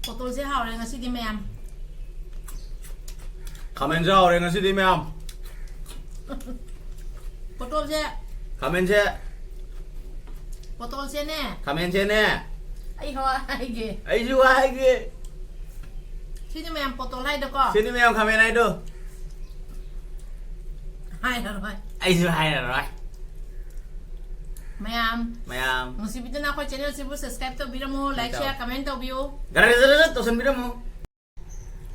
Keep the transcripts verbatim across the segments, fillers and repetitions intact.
ꯄꯣꯇꯣꯜꯁꯦ ꯍꯥꯎꯔꯦ ꯉꯁꯤꯗꯤ ꯃꯌꯥꯝ꯫ ꯈꯥꯃꯦꯟꯁꯦ ꯍꯥꯎꯔꯦ ꯉꯁꯤꯗꯤ ꯃꯌꯥꯝ꯫ ꯄꯣꯇꯣꯜꯁꯦ ꯈꯥꯃꯦꯟꯁꯦ ꯄꯣꯇꯣꯜꯁꯦꯅꯦ ꯈꯥꯃꯦꯟꯁꯦꯅꯦ꯫ ꯑꯩ ꯍꯋꯥꯏ ꯍꯥꯏꯒꯦ꯫ ꯑꯩꯁꯨ ꯍꯥꯏꯒꯦ꯫ ꯁꯤꯅꯤ ꯃꯌꯥꯝ ꯄꯣꯇꯣꯜ ꯍꯥꯏꯗꯣꯀꯣ꯫ ꯁꯤꯅꯤ ꯃꯌꯥꯝ ꯈꯥꯃꯦꯟ ꯍꯥꯏꯗꯣ꯫ ꯍꯥꯏꯔꯔꯣꯏ꯫ ꯑꯩꯁꯨ ꯍꯥꯏꯔꯔꯣꯏ꯫ ꯃꯌꯥꯝ ꯃꯌꯥꯝ꯫ ꯅꯨꯡꯁꯤꯕꯤꯗꯨꯅ ꯑꯩꯈꯣꯏ ꯆꯦꯅꯦꯜꯁꯤꯕꯨ ꯁꯕꯁꯀ꯭ꯔꯥꯏꯕ ꯇꯧꯕꯤꯔꯝꯃꯨ, ꯂꯥꯏꯛ, ꯇꯧ꯫ ꯁꯤꯌꯥꯔ, ꯀꯃꯦꯟ ꯇꯧꯕꯤꯌꯨ꯫ ꯒꯔ ꯒꯔ ꯒꯔ ꯒꯔ ꯇꯧꯁꯟꯕꯤꯔꯝꯃꯨ꯫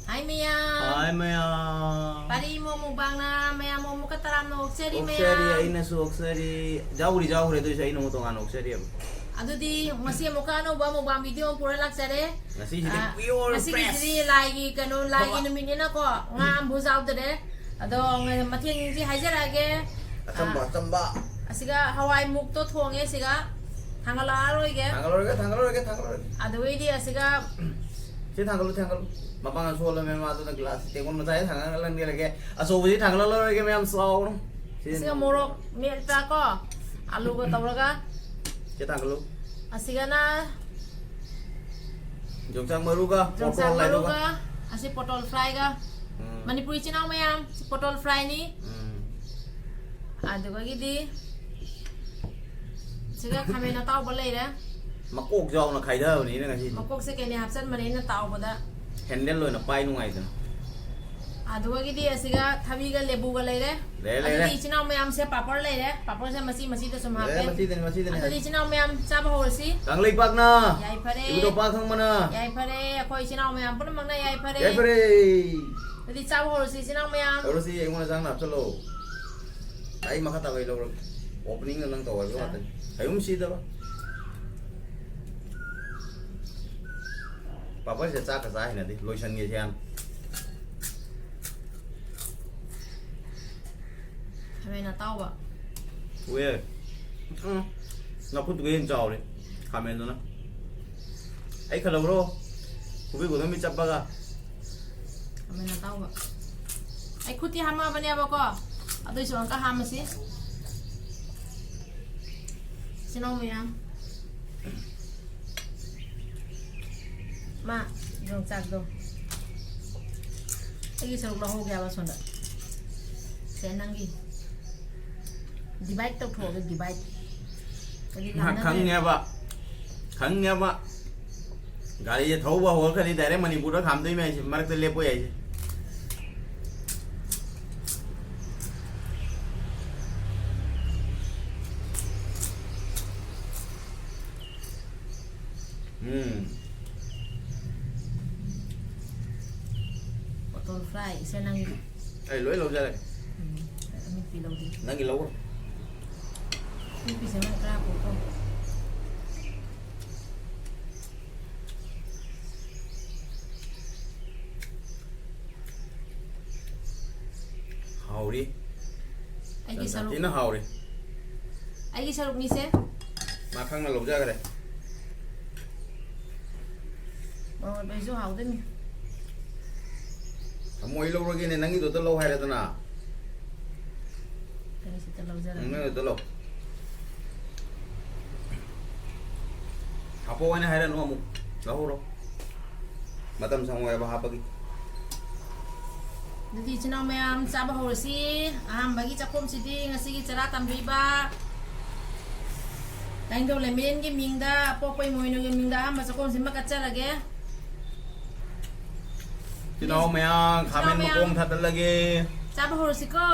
ꯍꯥꯏ ꯃꯌꯥꯝ꯫ ꯍꯥꯏ ꯃꯌꯥꯝ꯫ ꯄꯥꯔꯤ ꯃꯣꯃꯨꯛ ꯕꯥꯡꯅ ꯃꯌꯥꯝ ꯃꯣꯃꯨꯛꯀ ꯇꯔꯥꯝꯅ ꯑꯣꯛꯆꯔꯤ ꯑꯣꯛꯆꯔꯤ, ꯃꯌꯥꯝ꯫ ꯑꯩꯅꯁꯨ ꯑꯣꯛꯆꯔꯤ꯫ ꯌꯥꯎꯕꯨꯗꯤ ꯌꯥꯎꯈ꯭ꯔꯦ, ꯑꯗꯨꯏꯁꯨ ꯑꯩꯅ ꯑꯃꯨꯛ ꯇꯣꯉꯥꯟꯅ ꯑꯣꯛꯆꯔꯤꯕ꯫ ꯑꯗꯨꯗꯤ ꯉꯁꯤ ꯑꯃꯨꯛꯀ ꯑꯅꯧꯕ ꯃꯨꯛꯕꯥꯡ ꯚꯤꯗꯤꯑꯣ ꯑꯃ ꯄꯨꯔ ꯂꯥꯛꯆꯔꯦ꯫ ꯉꯁꯤꯁꯤꯗꯤ ꯑ, pure ꯉꯁꯤꯒꯤꯁꯤꯗꯤ fresh꯫ ꯂꯥꯏꯒꯤ ꯀꯩꯅꯣ, ꯂꯥꯏꯒꯤ ꯍꯣꯏ꯫ ꯅꯨꯃꯤꯠꯅꯤꯅꯀꯣ ꯉꯥ ꯑꯃꯐꯥꯎ ꯆꯥꯎꯗ꯭ꯔꯦ꯫ ꯑꯗꯣ ꯉ-, ꯃꯊꯦꯜꯁꯤꯡꯁꯤ ꯍꯥꯏꯖꯔꯛꯑꯒꯦ꯫ ꯑꯆꯝꯕ ꯑ, ꯑꯆꯝꯕ꯫ ꯑꯁꯤꯒ ꯍꯋꯥꯏ ꯃꯨꯛꯇꯣ ꯊꯣꯡꯉꯦ, ꯁꯤꯒ ꯊꯥꯡꯒꯠꯂꯛꯑꯔꯣꯏꯒꯦ꯫ ꯊꯥꯡꯒꯠꯂꯔꯣꯏꯒꯦ, ꯊꯥꯡꯒꯠꯂꯔꯣꯏꯒꯦ, ꯊꯥꯡꯒꯠꯂꯔꯣꯏꯒꯦ꯫ ꯑꯗꯨꯒꯤꯗꯤ ꯑꯁꯤꯒ ꯁꯤ ꯊꯥꯡꯒꯠꯂꯨ, ꯊꯥꯡꯒꯠꯂꯨ꯫ ꯃꯄꯥꯡꯒꯜ ꯁꯣꯜꯂꯃꯦ ꯃꯥꯗꯨꯅ ꯒ꯭ꯂꯥꯁ ꯇꯦꯡꯀꯣꯠ ꯃꯆꯥꯁꯤ ꯊꯥꯡꯒꯠꯍꯜꯍꯟꯒꯦꯔꯒꯦ꯫ ꯑꯆꯧꯕꯁꯤ ꯊꯥꯡꯒꯠꯍꯜꯂꯔꯣꯏꯒꯦ ꯃꯌꯥꯝ, ꯆꯥꯎꯔꯣ꯫ ꯁꯤ ꯑꯁꯤꯒ ꯃꯣꯔꯣꯛ ꯃꯦꯠꯄ ꯀꯣ, ꯑꯂꯨꯒ ꯇꯧꯔꯒ꯫ ꯁꯤ ꯊꯥꯡꯒꯠꯂꯨ꯫ ꯑꯁꯤꯒꯅ ꯌꯣꯡꯆꯥꯛ ꯃꯔꯨꯒ ꯌꯣꯡꯆꯥꯛ ꯄꯣꯇꯣꯜ ꯍꯥꯏꯗꯨꯒ꯫ ꯃꯔꯨꯒ, ꯑꯁꯤ ꯄꯣꯇꯣꯜ ꯐ꯭ꯔꯥꯏꯒ꯫ ꯎꯝ꯫ ꯃꯅꯤꯄꯨꯔꯤ ꯏꯆꯤꯟ ꯏꯅꯥꯎ ꯃꯌꯥꯝ, ꯁꯤ ꯄꯣꯇꯣꯜ ꯐ꯭ꯔꯥꯏꯅꯤ꯫ ꯎꯝ꯫ ꯑꯗꯨꯗꯒꯤꯗꯤ ꯁꯤꯒ ꯈꯥꯃꯦꯟ ꯑꯇꯥꯎꯕ ꯂꯩꯔꯦ꯫ ꯃꯀꯣꯛ ꯌꯥꯎꯅ ꯈꯥꯏꯗꯕꯅꯤꯅ ꯉꯁꯤꯗꯤ꯫ ꯃꯀꯣꯛꯁꯦ ꯀꯩꯅ ꯍꯥꯞꯆꯟꯕꯅꯦ ꯑꯩꯅ ꯇꯥꯎꯕꯗ꯫ ꯍꯦꯟꯗꯜ ꯑꯣꯏꯅ ꯄꯥꯏ ꯅꯨꯡꯉꯥꯏꯗꯅ꯫ ꯑꯗꯨꯗꯒꯤꯗꯤ ꯑꯁꯤꯒ ꯊꯕꯤꯒ ꯂꯦꯕꯨꯒ ꯂꯩꯔꯦ꯫ ꯂꯩꯔꯦ, ꯂꯩꯔꯦ꯫ ꯑꯗꯨꯗꯤ ꯏꯆꯤꯟ ꯏꯅꯥꯎ ꯃꯌꯥꯝꯁꯦ ꯄꯥꯄꯣꯔ ꯂꯩꯔꯦ꯫ ꯄꯥꯄꯣꯔꯁꯦ ꯃꯆꯤ ꯃꯆꯤꯗ ꯁꯨꯝ ꯂꯩꯔꯦ, ꯍꯥꯞꯄꯦ꯫ ꯃꯆꯤꯗꯅꯤ, ꯃꯆꯤꯗꯅꯤ꯫ ꯑꯗꯨꯗꯤ ꯏꯆꯤꯟ ꯏꯅꯥꯎ ꯃꯌꯥꯝ ꯆꯥꯕ ꯍꯧꯔꯁꯤ꯫ ꯀꯪꯂꯩꯄꯥꯛꯅ꯫ ꯌꯥꯏꯐꯔꯦ꯫ ꯏꯕꯨꯙꯧ ꯄꯥ ꯈꯪꯕꯅ꯫ ꯌꯥꯏꯐꯔꯦ꯫ ꯑꯩꯈꯣꯏ ꯏꯆꯤꯟ ꯏꯅꯥꯎ ꯃꯌꯥꯝ ꯄꯨꯝꯅꯃꯛꯅ ꯌꯥꯏꯐꯔꯦ꯫ ꯌꯥꯏꯐꯔꯦ꯫ ꯑꯗꯨꯗꯤ ꯆꯥꯕ ꯍꯧꯔꯁꯤ ꯏꯆꯤꯟ ꯏꯅꯥꯎ ꯃꯌꯥꯝ꯫ ꯇꯧꯔꯁꯤ, ꯑꯩꯉꯣꯟꯗ ꯆꯥꯡ ꯍꯥꯞꯆꯜꯂꯣ꯫ ꯑꯩ ꯃꯈꯥ ꯇꯥꯕ ꯑꯩ ꯂꯧꯔꯒꯦ꯫ Opening ꯅ ꯅꯪ ꯇꯧ ꯍꯥꯏꯕ ꯉꯥꯛꯇꯅꯤ꯫ ꯍꯌꯨꯝ ꯁꯤꯗꯕ꯫ ꯄꯥꯄꯔꯁꯦ ꯆꯥꯛꯀ ꯆꯥ ꯍꯩꯅꯗꯦ꯫ ꯂꯣꯏꯁꯟꯒꯦꯁꯦ ꯍꯥꯟꯅ꯫ ꯈꯥꯃꯦꯟ ꯑꯇꯥꯎꯕ꯫ ꯎꯑꯦ꯫ ꯎꯝ꯫ ꯅꯈꯨꯠꯇꯨꯒ ꯍꯦꯟꯅ ꯆꯥꯎꯔꯦ꯫ ꯈꯥꯃꯦꯟꯗꯨꯅ꯫ ꯑꯩ ꯈꯜꯍꯧꯔꯣ꯫ ꯈꯨꯕꯤ ꯈꯨꯗꯝ ꯃꯤ ꯆꯞꯄꯒ꯫ ꯈꯥꯃꯦꯟ ꯑꯇꯥꯎꯕ꯫ ꯑꯩ ꯈꯨꯠꯇꯤ ꯍꯥꯝꯃꯛꯑꯕꯅꯦꯕꯀꯣ꯫ ꯑꯗꯨꯏꯁꯨ ꯑꯃꯨꯛꯀ ꯍꯥꯝꯃꯁꯤ꯫ ꯏꯆꯤꯟ ꯏꯅꯥꯎ ꯃꯌꯥꯝ꯫ ꯌꯣꯡꯆꯥꯛꯇꯣ ꯑꯩꯒꯤ ꯁꯔꯨꯛ ꯂꯧꯍꯧꯒꯦ ꯍꯥꯏꯕ ꯁꯣꯝꯗ꯫ ꯁꯦ, ꯅꯪꯒꯤ divide ꯇꯧꯊꯣꯛꯑꯒꯦ, divide꯫ ꯍꯥꯏꯗꯤ ꯃꯥ ꯂꯥꯞꯅꯈ꯭ꯔꯦ꯫ ꯈꯪꯉꯦꯕ, ꯈꯪꯉꯦꯕ꯫ ꯒꯥꯔꯤꯁꯦ ꯊꯧꯕ ꯍꯧꯔꯛꯈ꯭ꯔꯗꯤ direct ꯃꯅꯤꯄꯨꯔꯗ ꯈꯥꯝꯗꯣꯏꯅꯦ ꯍꯥꯏꯁꯦ, ꯃꯔꯛꯇ ꯂꯦꯞꯄꯣꯏ ꯍꯥꯏꯁꯦ꯫ ꯎꯝ꯫ Bottle fry, ꯏꯆꯦ ꯅꯪꯒꯤ꯫ ꯑꯩ ꯂꯣꯏ ꯂꯧꯖꯔꯒꯦ꯫ ꯎꯝ, ꯑꯃꯤꯠꯄꯤ ꯂꯧꯗꯦ꯫ ꯅꯪꯒꯤ ꯂꯧꯔꯣ꯫ ꯑꯃꯤꯠꯄꯤꯁꯦ ꯑꯃ ꯇꯔꯥ ꯄꯨꯔꯛꯑꯣ꯫ ꯍꯥꯎꯔꯤ꯫ ꯑꯩꯒꯤ ꯌꯥꯝ ꯁꯔꯨꯛ꯫ ꯁꯥꯊꯤꯅ ꯍꯥꯎꯔꯤ꯫ ꯑꯩꯒꯤ ꯁꯔꯨꯛꯅꯤꯁꯦ꯫ ꯃꯥ ꯈꯪꯅ ꯂꯧꯖꯈ꯭ꯔꯦ꯫ ꯃꯣꯔꯣꯛ ꯃꯦꯠꯄꯁꯨ ꯍꯥꯎꯗꯣꯏꯅꯤ꯫ ꯊꯝꯃꯣ, ꯑꯩ ꯂꯧꯔꯒꯦꯅꯦ, ꯅꯪꯒꯤꯗꯨꯗ ꯂꯧ ꯍꯥꯏꯔꯦꯗꯅ꯫ ꯑꯩꯁꯤꯗ ꯂꯧꯖꯔꯒꯦ꯫ ꯎꯝ, ꯅꯪꯒꯤꯗꯨꯗ ꯂꯧ꯫ ꯍꯥꯞꯄꯛꯑꯣ ꯍꯥꯏꯅ ꯍꯥꯏꯔꯅꯨ ꯑꯃꯨꯛ꯫ ꯂꯧꯍꯧꯔꯣ꯫ ꯃꯇꯝ ꯁꯪꯉꯣꯏꯕ ꯍꯥꯞꯄꯒꯤ꯫ ꯑꯗꯨꯗꯤ ꯏꯆꯤꯟ ꯏꯅꯥꯎ ꯃꯌꯥꯝ ꯆꯥꯕ ꯍꯧꯔꯁꯤ꯫ ꯑꯍꯥꯟꯕꯒꯤ ꯆꯥꯛꯈꯨꯝꯁꯤꯗꯤ ꯉꯁꯤꯒꯤ ꯆꯔꯥ ꯇꯝꯕꯤꯕ ꯂꯥꯏꯅꯤꯡꯊꯧ ꯂꯩꯃꯔꯦꯟꯒꯤ ꯃꯤꯡꯗ, ꯑꯄꯣꯛꯄ ꯏꯃꯣꯏꯅꯨꯒꯤ ꯃꯤꯡꯗ ꯑꯍꯥꯟꯕ ꯆꯥꯛꯈꯨꯝꯁꯤꯃ ꯀꯠꯆꯔꯒꯦ꯫ ꯏꯆꯤꯟ ꯏꯅꯥꯎ ꯃꯌꯥꯝ, ꯏꯆꯤꯟ ꯏꯅꯥꯎ ꯈꯥꯃꯦꯟ ꯃꯌꯥꯝ꯫ ꯃꯈꯣꯡ ꯊꯥꯗꯠꯂꯒꯦ꯫ ꯆꯥꯕ ꯍꯧꯔꯁꯤꯀꯣ꯫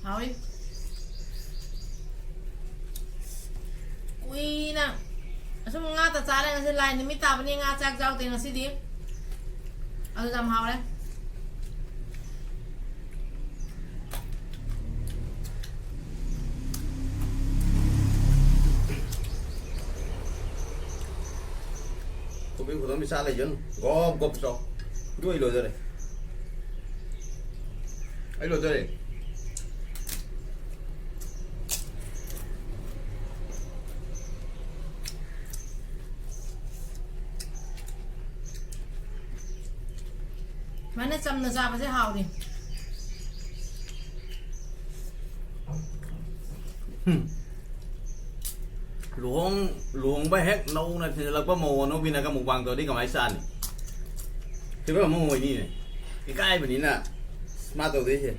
ꯍꯥꯎꯏ꯫ ꯀꯨꯏꯅ ꯑꯁꯨꯝ ꯉꯥ ꯇ ꯆꯥꯔꯦ꯫ ꯉꯁꯤ ꯂꯥꯏ ꯅꯨꯃꯤꯠ ꯇꯥꯕꯅꯤ, ꯉꯥ ꯆꯥꯛ ꯆꯥꯎꯗꯦ ꯉꯁꯤꯗꯤ꯫ ꯑꯗꯨ ꯌꯥꯝ ꯍꯥꯎꯔꯦ꯫ ꯈꯨꯕꯤ ꯈꯨꯗꯣꯝꯕꯤ ꯆꯥ ꯂꯩꯖꯅꯨ꯫ ꯒꯣꯞ ꯒꯣꯞ ꯆꯥꯎ꯫ ꯑꯗꯨ ꯑꯩ ꯂꯣꯏꯗꯣꯔꯦ꯫ ꯑꯩ ꯂꯣꯏꯗꯣꯔꯦ꯫ ꯁꯨꯃꯥꯏꯅ ꯆꯝꯅ ꯆꯥꯕꯁꯦ ꯍꯥꯎꯔꯤ꯫ ꯂꯨꯍꯣꯡ ꯂꯨꯍꯣꯡꯕ ꯍꯦꯛ ꯅꯧꯅ ꯊꯤꯟꯖꯜꯂꯛꯄ ꯃꯧ ꯑꯅꯧꯕꯤꯅꯒ ꯃꯨꯛꯕꯥꯡ ꯇꯧꯔꯗꯤ ꯀꯃꯥꯏꯅ ꯆꯥꯅꯤ? ꯐꯤꯕꯝ ꯑꯃ ꯑꯣꯏꯅꯤꯅꯦ꯫ ꯏꯀꯥꯏꯕꯅꯤꯅ꯫ ꯃꯥ ꯇꯧꯗꯣꯏꯁꯦ꯫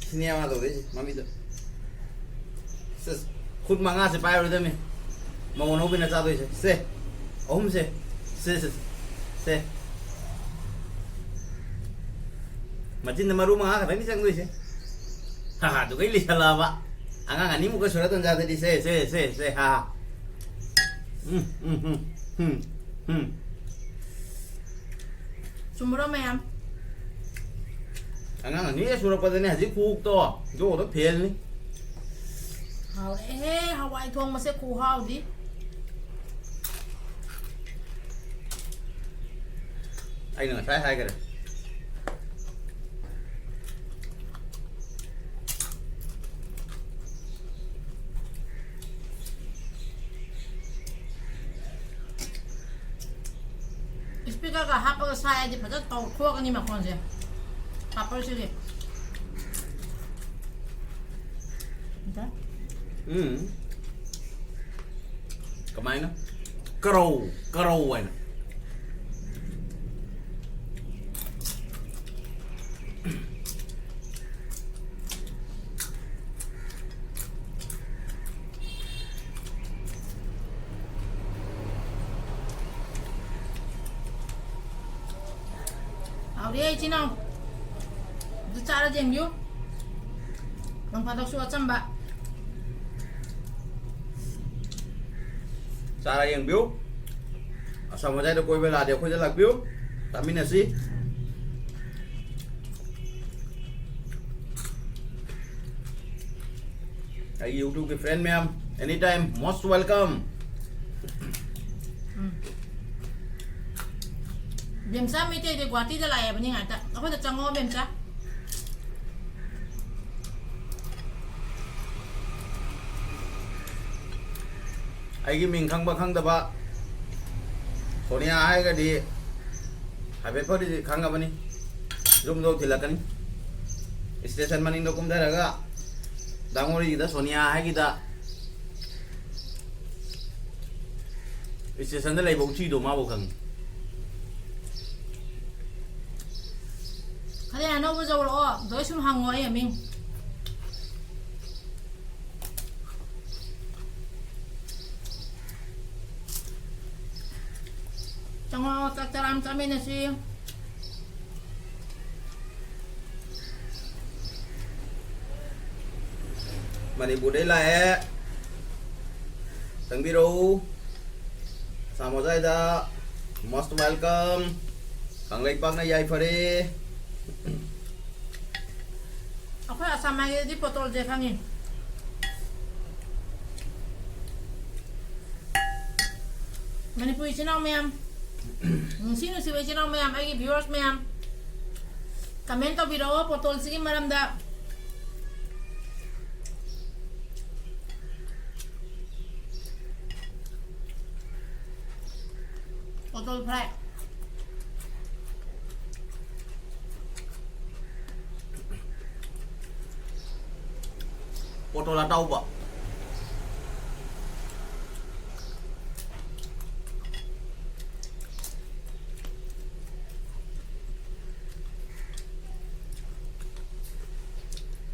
ꯁꯤꯅꯦ ꯃꯥ ꯇꯧꯗꯣꯏꯁꯦ ꯃꯃꯤꯗꯣ꯫ ꯁꯤꯁ, ꯈꯨꯠ ꯃꯉꯥꯁꯦ ꯄꯥꯏꯔꯣꯏꯗꯕꯅꯤ꯫ ꯃꯧ ꯑꯅꯧꯕꯤꯅ ꯆꯥꯗꯣꯏꯁꯦ꯫ ꯁꯦ꯫ ꯑꯍꯨꯝꯁꯦ꯫ ꯁꯦ, ꯁꯦ, ꯁꯦ꯫ ꯃꯆꯤꯟꯗ ꯃꯔꯨ ꯃꯉꯥ ꯈꯛꯇꯪꯅꯤ ꯆꯪꯗꯣꯏꯁꯦ꯫ ꯍꯥ, ꯍꯥ, ꯑꯗꯨꯒꯩ ꯂꯤꯁꯜꯂꯛꯑꯕ꯫ ꯑꯉꯥꯡ ꯑꯅꯤꯃꯨꯛꯀ ꯁꯨꯔ ꯇꯟꯖꯥꯗꯗꯤ ꯁꯦ, ꯁꯦ, ꯁꯦ, ꯁꯦ, ꯍꯥ, ꯍꯥ꯫ ꯎꯝ, ꯎꯝ, ꯎꯝ, ꯎꯝ, ꯎꯝ꯫ ꯆꯨꯝꯕ꯭ꯔꯣ ꯃꯌꯥꯝ? ꯑꯉꯥꯡ ꯑꯅꯤꯒ ꯁꯨꯔꯛꯄꯗꯅꯦ ꯍꯧꯖꯤꯛ ꯈꯨꯎꯛꯇꯣ, ꯖꯣꯗꯣ ꯐꯦꯜꯅꯤ꯫ ꯍꯥꯎꯔꯦꯍꯦ, ꯍꯋꯥꯏ ꯊꯣꯡꯕꯁꯦ ꯈꯨꯍꯥꯎꯗꯤ꯫ ꯑꯩꯅ ꯉꯁꯥꯏ ꯍꯥꯏꯈꯔꯦ꯫ ꯏꯁꯄꯤꯀꯔꯒ ꯍꯥꯞꯄꯒ ꯁꯥꯏ ꯍꯥꯏꯗꯤ ꯐꯖꯅ ꯇꯧ-, ꯊꯣꯛꯑꯒꯅꯤ ꯃꯈꯣꯟꯁꯦ꯫ ꯄꯥꯄꯔꯁꯤꯗꯤ꯫ ꯎꯝ꯫ ꯀꯃꯥꯏꯅ? ꯀꯔꯧ, ꯀꯔꯧ ꯍꯥꯏꯅ꯫ ꯍꯥꯎꯔꯦ, ꯏꯆꯤꯟ ꯏꯅꯥꯎ꯫ ꯑꯗꯨ ꯆꯥꯔ ꯌꯦꯡꯕꯤꯌꯨ꯫ ꯅꯣꯡ ꯐꯥꯗꯣꯛꯁꯨ ꯑꯆꯝꯕ꯫ ꯆꯥꯔ ꯌꯦꯡꯕꯤꯌꯨ꯫ ꯑꯁꯪ ꯑꯃꯥꯟꯗ ꯀꯣꯏꯕ ꯂꯥꯛꯑꯗꯤ ꯑꯩꯈꯣꯏꯗ ꯂꯥꯛꯄꯤꯌꯨ꯫ ꯆꯥꯃꯤꯟꯅꯁꯤ꯫ ꯑꯩꯒꯤ YouTubeꯀꯤ friend ꯃꯌꯥꯝ, anytime most welcome꯫ ꯎꯝ꯫ ꯕꯦꯝꯆꯥ ꯃꯩꯇꯩꯗꯤ ꯒꯨꯍꯥꯇꯤꯗ ꯂꯥꯛꯑꯦ ꯍꯥꯏꯕꯅꯤ ꯉꯥꯛꯇ꯫ ꯑꯩꯈꯣꯏꯗ ꯆꯪꯉꯣ, ꯕꯦꯝꯆꯥ꯫ ꯑꯩꯒꯤ ꯃꯤꯡ ꯈꯪꯕ ꯈꯪꯗꯕ ꯁꯣꯅꯤꯌꯥ ꯍꯥꯏꯔꯒꯗꯤ ꯍꯥꯏꯐꯦꯠ ꯐꯥꯎꯗꯤ ꯈꯪꯉꯕꯅꯤ꯫ ꯌꯨꯝꯗ ꯊꯤꯜꯂꯛꯀꯅꯤ꯫ Station ꯃꯅꯤꯡꯗ ꯀꯨꯝꯊꯔꯒ ꯗꯥ ꯉꯣꯔꯤꯒꯤꯗ, ꯁꯣꯅꯤꯌꯥ ꯍꯥꯏꯒꯤꯗ ꯁ꯭ꯇꯦꯁꯟꯗ ꯂꯩꯕ ꯎꯆꯤꯗꯣ ꯃꯥꯕꯨ ꯈꯪꯉꯤ꯫ ꯈꯔ ꯑꯅꯧꯕ ꯌꯧꯔꯛꯑꯣ, ꯂꯣꯏ ꯁꯨꯝ ꯍꯪꯉꯣ ꯑꯩ ꯃꯃꯤꯡ꯫ ꯆꯪꯉꯛꯑꯣ, ꯆꯥꯛ ꯆꯔꯥ ꯑꯃ ꯆꯥꯃꯤꯟꯅꯁꯤ꯫ ꯃꯅꯤꯄꯨꯔꯗꯩ ꯂꯥꯛꯑꯦ, ꯆꯪꯕꯤꯔꯛꯎ꯫ Assam ꯍꯣꯖꯥꯏꯗ most welcome꯫ ꯀꯪꯂꯩꯄꯥꯛꯅ ꯌꯥꯏꯐꯔꯦ꯫ ꯑꯩꯈꯣꯏ ꯑꯁꯥꯝ ꯍꯥꯏꯒꯗꯤ ꯄꯣꯇꯣꯜꯁꯦ ꯈꯪꯉꯤ꯫ ꯃꯅꯤꯄꯨꯔ ꯏꯆꯤꯟ ꯏꯅꯥꯎ ꯃꯌꯥꯝ, ꯅꯨꯡꯁꯤ ꯅꯨꯡꯁꯤꯕ ꯏꯆꯤꯟ ꯏꯅꯥꯎ ꯃꯌꯥꯝ, ꯑꯩꯒꯤ viewers ꯃꯌꯥꯝ, comment ꯇꯧꯕꯤꯔꯛꯑꯣ ꯄꯣꯇꯣꯜꯁꯤꯒꯤ ꯃꯔꯝꯗ꯫ ꯄꯣꯇꯣꯜ fry꯫ ꯄꯣꯇꯣꯜ ꯑꯇꯥꯎꯕ꯫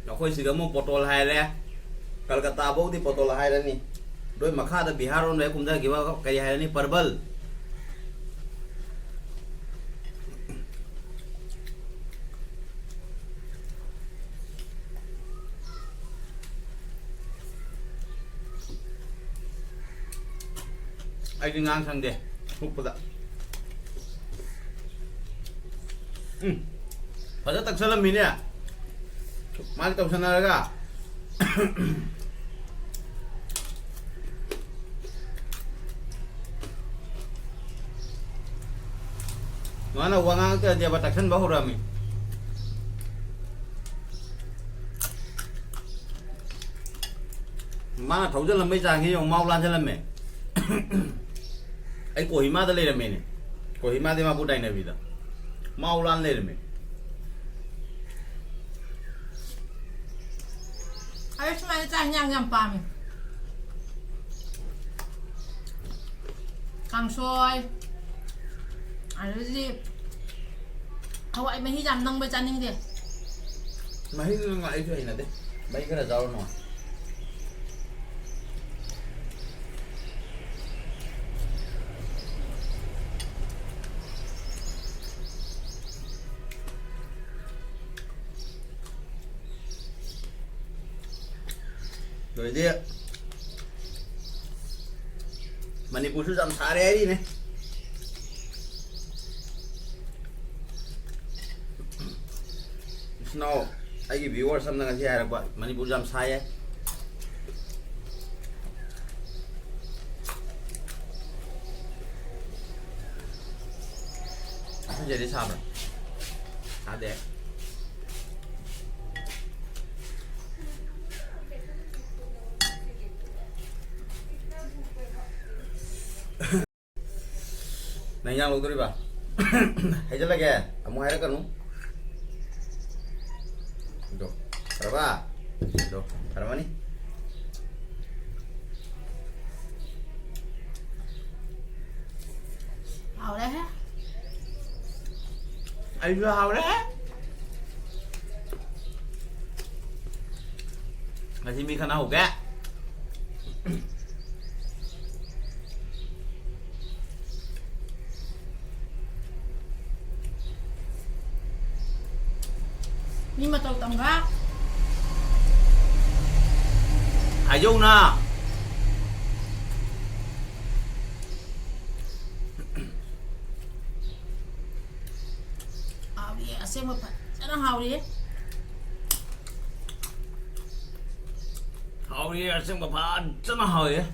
ꯑꯩꯈꯣꯏ ꯁꯤꯗ ꯑꯃꯨꯛ ꯄꯣꯇꯣꯜ ꯍꯥꯏꯔꯦ, ꯀꯜꯀꯇꯥ ꯐꯥꯎꯗꯤ ꯄꯣꯇꯣꯜ ꯍꯥꯏꯔꯅꯤ꯫ ꯑꯗꯨꯏ ꯃꯈꯥꯗ ꯕꯤꯍꯥꯔ ꯔꯣꯝꯗ ꯀꯨꯝꯊꯈꯤꯕ ꯀꯔꯤ ꯍꯥꯏꯔꯅꯤ? ꯄꯔꯕꯜ꯫ ꯑꯩꯗꯤ ꯉꯥꯡ ꯁꯪꯗꯦ ꯍꯨꯛꯄꯗ꯫ ꯎꯝ, ꯐꯖ ꯇꯛꯁꯜꯂꯝꯃꯤꯅꯦ ꯃꯥꯒꯤ ꯇꯧꯁꯟꯅꯔꯒ꯫ ꯃꯥꯅ ꯋꯥ ꯉꯥꯡꯉꯛꯇ꯭ꯔꯗꯤꯕ ꯇꯛꯁꯟꯕ ꯍꯧꯔꯛꯑꯝꯃꯤ꯫ ꯃꯥꯅ ꯊꯧꯖꯜꯂꯝꯕꯩ ꯆꯥꯡꯁꯤ ꯌꯦꯡꯉꯨ, ꯃꯥꯎ ꯂꯥꯟꯖꯜꯂꯝꯃꯦ꯫ ꯑꯩ ꯀꯣꯍꯤꯃꯥꯗ ꯂꯩꯔꯝꯃꯦꯅꯦ, ꯀꯣꯍꯤꯃꯥꯗꯤ ꯃꯥꯄꯨ ꯇꯥꯏꯅꯕꯤꯗ ꯃꯥꯎ ꯂꯥꯟ ꯂꯩꯔꯝꯃꯦ꯫ ꯑꯩ ꯁꯨꯃꯥꯏꯅ ꯆꯥꯛ ꯏꯟꯖꯥꯡ ꯌꯥꯝ ꯄꯥꯝꯃꯦ꯫ ꯀꯥꯡꯁꯣꯏ, ꯑꯗꯨꯗꯤ ꯍꯋꯥꯏ ꯃꯍꯤ ꯌꯥꯝ ꯅꯪꯕ ꯆꯥꯅꯤꯡꯗꯦ꯫ ꯃꯍꯤꯗꯨ ꯅꯨꯡꯉꯥꯏ, ꯑꯩꯁꯨ ꯍꯩꯅꯗꯦ꯫ ꯃꯍꯤ ꯈꯔ ꯆꯥꯎꯔ ꯅꯨꯡꯉꯥꯏ꯫ ꯂꯣꯏꯗꯤ꯫ ꯃꯅꯤꯄꯨꯔꯁꯨ ꯌꯥꯝ ꯁꯥꯔꯦ ꯍꯥꯏꯔꯤꯅꯦ꯫ ꯏꯆꯤꯟ ꯏꯅꯥꯎ, ꯑꯩꯒꯤ viewers ꯑꯃꯅ ꯉꯁꯤ ꯍꯥꯏꯔꯛꯄ, "ꯃꯅꯤꯄꯨꯔꯁꯨ ꯌꯥꯝ ꯁꯥꯏꯌꯦ꯫" ꯑꯩꯈꯣꯏ ꯆꯦꯗꯤ ꯁꯥꯕ꯭ꯔꯥ? ꯁꯥꯗꯦ꯫ ꯅꯪ ꯏꯟꯖꯥꯡ ꯂꯧꯗꯣꯔꯤꯕ? ꯍꯩꯖꯜꯂꯒꯦ꯫ ꯑꯃꯨꯛ ꯍꯥꯏꯔꯛꯀꯅꯨ꯫ ꯑꯗꯣ, ꯐꯔꯕ? ꯑꯗꯣ, ꯐꯔꯝꯃꯅꯤ꯫ ꯍꯥꯎꯔꯦꯍꯦ꯫ ꯑꯩꯁꯨ ꯍꯥꯎꯔꯦ꯫ ꯉꯁꯤ ꯃꯤ ꯈꯠꯅꯍꯧꯒꯦ꯫ ꯃꯤ ꯃꯇꯧ ꯇꯝꯒ꯫ ꯍꯥꯏꯖꯧꯅ꯫ ꯍꯥꯎꯔꯤꯌꯦ, ꯑꯁꯦꯡꯕ ꯐꯖꯅ ꯍꯥꯎꯔꯤꯌꯦ꯫ ꯍꯥꯎꯔꯤꯌꯦ, ꯑꯁꯦꯡꯕ ꯐꯖꯅ ꯍꯥꯎꯔꯤꯌꯦ꯫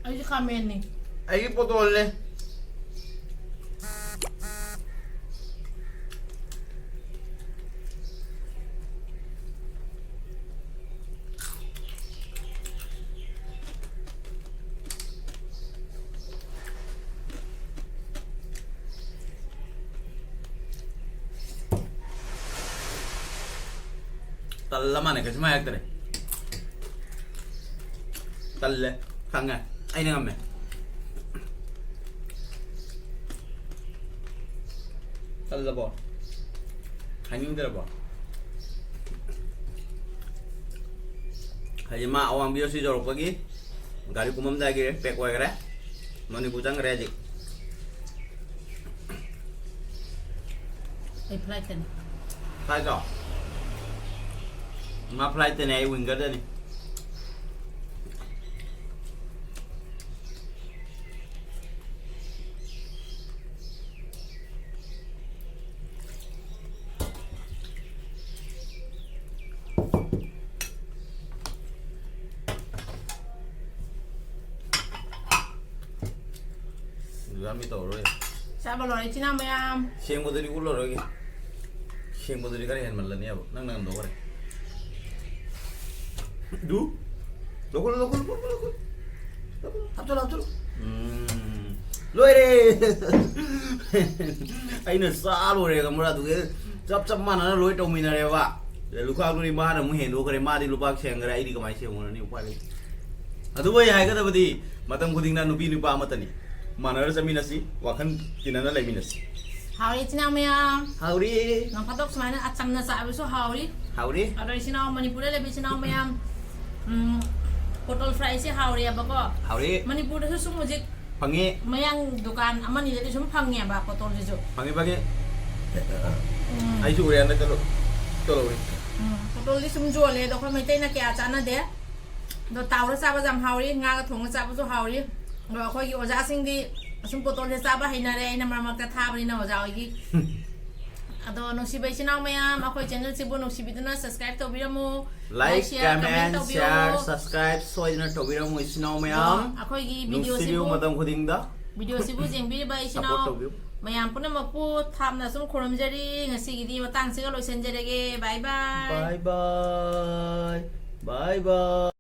ꯑꯩꯁꯦ ꯈꯥꯃꯦꯟꯅꯤ꯫ ꯑꯩꯒꯤ ꯄꯣꯇꯣꯜꯅꯦ꯫ ꯇꯜꯂ ꯃꯥꯅꯦ, ꯀꯩꯁꯨꯝ ꯍꯥꯏꯔꯛꯇ꯭ꯔꯦ꯫ ꯇꯜꯂꯦ꯫ ꯈꯪꯉꯦ꯫ ꯑꯩꯅ ꯉꯝꯃꯦ꯫ ꯇꯜꯂꯕꯣ? ꯍꯥꯏꯅꯤꯡꯗ꯭ꯔꯕꯣ? ꯍꯥꯏꯗꯤ ꯃꯥ ꯑꯋꯥꯡꯕꯤ ꯌꯧꯁꯤ ꯌꯧꯔꯛꯄꯒꯤ ꯒꯥꯔꯤ ꯀꯨꯝꯃꯝꯗꯥꯏꯒꯤ ꯄꯦꯛ ꯑꯣꯏꯈ꯭ꯔꯦ꯫ ꯃꯅꯤꯄꯨꯔ ꯆꯪꯈ꯭ꯔꯦ ꯍꯧꯖꯤꯛ꯫ ꯑꯩ ꯐ꯭ꯂꯥꯏꯠꯇꯅꯤ꯫ ꯐ꯭ꯂꯥꯏꯠꯇꯣ? ꯃꯥ ꯐ꯭ꯂꯥꯏꯠꯇꯅꯦ, ꯑꯩ ꯋꯤꯡꯒꯔꯗꯅꯤ꯫ ꯌꯥꯝꯃꯤ ꯇꯧꯔꯔꯣꯏ꯫ ꯆꯥꯕ ꯂꯣꯏꯔꯦ, ꯏꯆꯤꯟ ꯏꯅꯥꯎ ꯃꯌꯥꯝ꯫ ꯁꯦꯡꯕꯗꯨꯗꯤ ꯎꯠꯂꯔꯣꯏꯒꯦ꯫ ꯁꯦꯡꯕꯗꯨꯗꯤ ꯈꯔ ꯍꯦꯟꯃꯜꯂꯅꯦꯕ꯫ ꯅꯪꯅ ꯉꯝꯗꯧ ꯈꯔꯦ꯫ ꯗꯨ? ꯂꯧꯈꯠꯂꯨ, ꯂꯧꯈꯠꯂꯨ, ꯂꯧꯈꯠꯂꯨ, ꯂꯧꯈꯠꯂꯨ꯫ ꯍꯥꯞꯆꯜꯂꯨ, ꯍꯥꯞꯆꯜꯂꯨ꯫ ꯎꯝ꯫ ꯂꯣꯏꯔꯦ꯫ ꯑꯩꯅ ꯆꯥ ꯂꯣꯏꯔꯦ, ꯈꯪꯕ꯭ꯔꯥ? ꯑꯗꯨꯒꯤ ꯆꯞ ꯆꯞ ꯃꯥꯟꯅꯅ ꯂꯣꯏ ꯇꯧꯃꯤꯟꯅꯔꯦꯕ꯫ ꯂꯨꯈꯥꯛꯇꯨꯗꯤ ꯃꯥꯅ ꯑꯃꯨꯛ ꯍꯦꯟꯗꯣꯛꯈ꯭ꯔꯦ, ꯃꯥꯗꯤ ꯂꯨꯄꯥ ꯁꯦꯡꯈ꯭ꯔꯦ, ꯑꯩꯗꯤ ꯀꯃꯥꯏꯅ ꯁꯦꯡꯉꯨꯔꯅꯤ? ꯎꯄꯥꯏ ꯂꯩꯇꯦ꯫ ꯑꯗꯨꯕꯨ ꯑꯩ ꯍꯥꯏꯒꯗꯕꯗꯤ, ꯃꯇꯝ ꯈꯨꯗꯤꯡꯗ ꯅꯨꯄꯤ ꯅꯨꯄꯥ ꯑꯃꯠꯇꯅꯤ꯫ ꯃꯥꯟꯅꯔ ꯆꯠꯃꯤꯟꯅꯁꯤ, ꯋꯥꯈꯜ ꯇꯤꯟꯅꯅ ꯂꯩꯃꯤꯟꯅꯁꯤ꯫ ꯍꯥꯎꯔꯤ, ꯏꯆꯤꯟ ꯏꯅꯥꯎ ꯃꯌꯥꯝ꯫ ꯍꯥꯎꯔꯤ꯫ ꯅꯣꯡ ꯐꯥꯗꯣꯛ ꯁꯨꯃꯥꯏꯅ ꯑꯆꯝꯅ ꯆꯥꯕꯁꯨ ꯍꯥꯎꯔꯤ꯫ ꯍꯥꯎꯔꯤ꯫ ꯑꯗꯣ ꯏꯆꯤꯟ ꯏꯅꯥꯎ, ꯃꯅꯤꯄꯨꯔꯗ ꯂꯩꯕ ꯏꯆꯤꯟ ꯏꯅꯥꯎ ꯃꯌꯥꯝ, ꯎꯝ, ꯄꯣꯇꯣꯜ ꯐ꯭ꯔꯥꯏꯁꯦ ꯍꯥꯎꯔꯤꯑꯕꯀꯣ꯫ ꯍꯥꯎꯔꯤ꯫ ꯃꯅꯤꯄꯨꯔꯗꯁꯨ ꯁꯨꯝ ꯍꯧꯖꯤꯛ ꯐꯪꯉꯤ꯫ ꯃꯌꯥꯡ ꯗꯨꯀꯥꯟ ꯑꯃꯅꯤꯗꯗꯤ ꯁꯨꯝ ꯐꯪꯉꯦꯕ ꯄꯣꯇꯣꯜꯁꯤꯁꯨ꯫ ꯐꯪꯉꯤ, ꯐꯪꯉꯤ꯫ ꯎꯝ꯫ ꯑꯩꯁꯨ ꯎꯔꯦ ꯍꯟꯗꯛꯇ ꯂꯣ-, ꯇꯣꯂꯧꯔꯤ꯫ ꯎꯝ, ꯄꯣꯇꯣꯜꯗꯤ ꯁꯨꯝ ꯌꯣꯜꯂꯦ, ꯑꯗꯣ ꯑꯩꯈꯣꯏ ꯃꯩꯇꯩꯅ ꯀꯌꯥ ꯆꯥꯟꯅꯗꯦ꯫ ꯑꯗꯣ ꯇꯥꯎꯔ ꯆꯥꯕꯁꯨ ꯌꯥꯝ ꯍꯥꯎꯔꯤ, ꯉꯥꯒ ꯊꯣꯡꯉ ꯆꯥꯕꯁꯨ ꯍꯥꯎꯔꯤ꯫ ꯑꯗꯣ ꯑꯩꯈꯣꯏꯒꯤ ꯑꯣꯖꯥꯁꯤꯡꯗꯤ ꯑꯁꯨꯝ ꯄꯣꯇꯣꯜꯁꯦ ꯆꯥꯕ ꯍꯩꯅꯔꯦ, ꯑꯩꯅ ꯃꯔꯛ ꯃꯔꯛꯇ ꯊꯥꯕꯅꯤꯅ ꯑꯣꯖꯥ ꯍꯣꯏꯒꯤ꯫ ꯑꯗꯣ ꯅꯨꯡꯁꯤꯕ ꯏꯆꯤꯟ ꯏꯅꯥꯎ ꯃꯌꯥꯝ, ꯑꯩꯈꯣꯏ ꯆꯦꯅꯦꯜꯁꯤꯕꯨ ꯅꯨꯡꯁꯤꯕꯤꯗꯨꯅ subscribe ꯇꯧꯕꯤꯔꯝꯃꯨ꯫ Like, like, share, comment, comment, ꯇꯧꯕꯤꯌꯣ꯫ Share, subscribe ꯁꯣꯏꯗꯅ ꯇꯧꯕꯤꯔꯝꯃꯨ, ꯏꯆꯤꯟ ꯏꯅꯥꯎ ꯃꯌꯥꯝ꯫ ꯑꯗꯣ ꯑꯩꯈꯣꯏꯒꯤ ꯅꯨꯡꯁꯤꯕꯤꯌꯨ videoꯁꯤꯕꯨ, ꯃꯇꯝ ꯈꯨꯗꯤꯡꯗ꯫ Videoꯁꯤꯕꯨ ꯌꯦꯡꯕꯤꯔꯤꯕ ꯏꯆꯤꯟ ꯏꯅꯥꯎ support ꯇꯧꯕꯤꯌꯨ꯫ ꯃꯌꯥꯝ ꯄꯨꯝꯅꯃꯛꯄꯨ ꯊꯥꯞꯅ ꯁꯨꯝ ꯈꯨꯔꯨꯝꯖꯔꯤ꯫ ꯉꯁꯤꯒꯤꯗꯤ ꯃꯇꯥꯡꯁꯤꯒ ꯂꯣꯏꯁꯤꯟꯖꯔꯒꯦ꯫ Bye bye꯫ Bye bye꯫ Bye bye꯫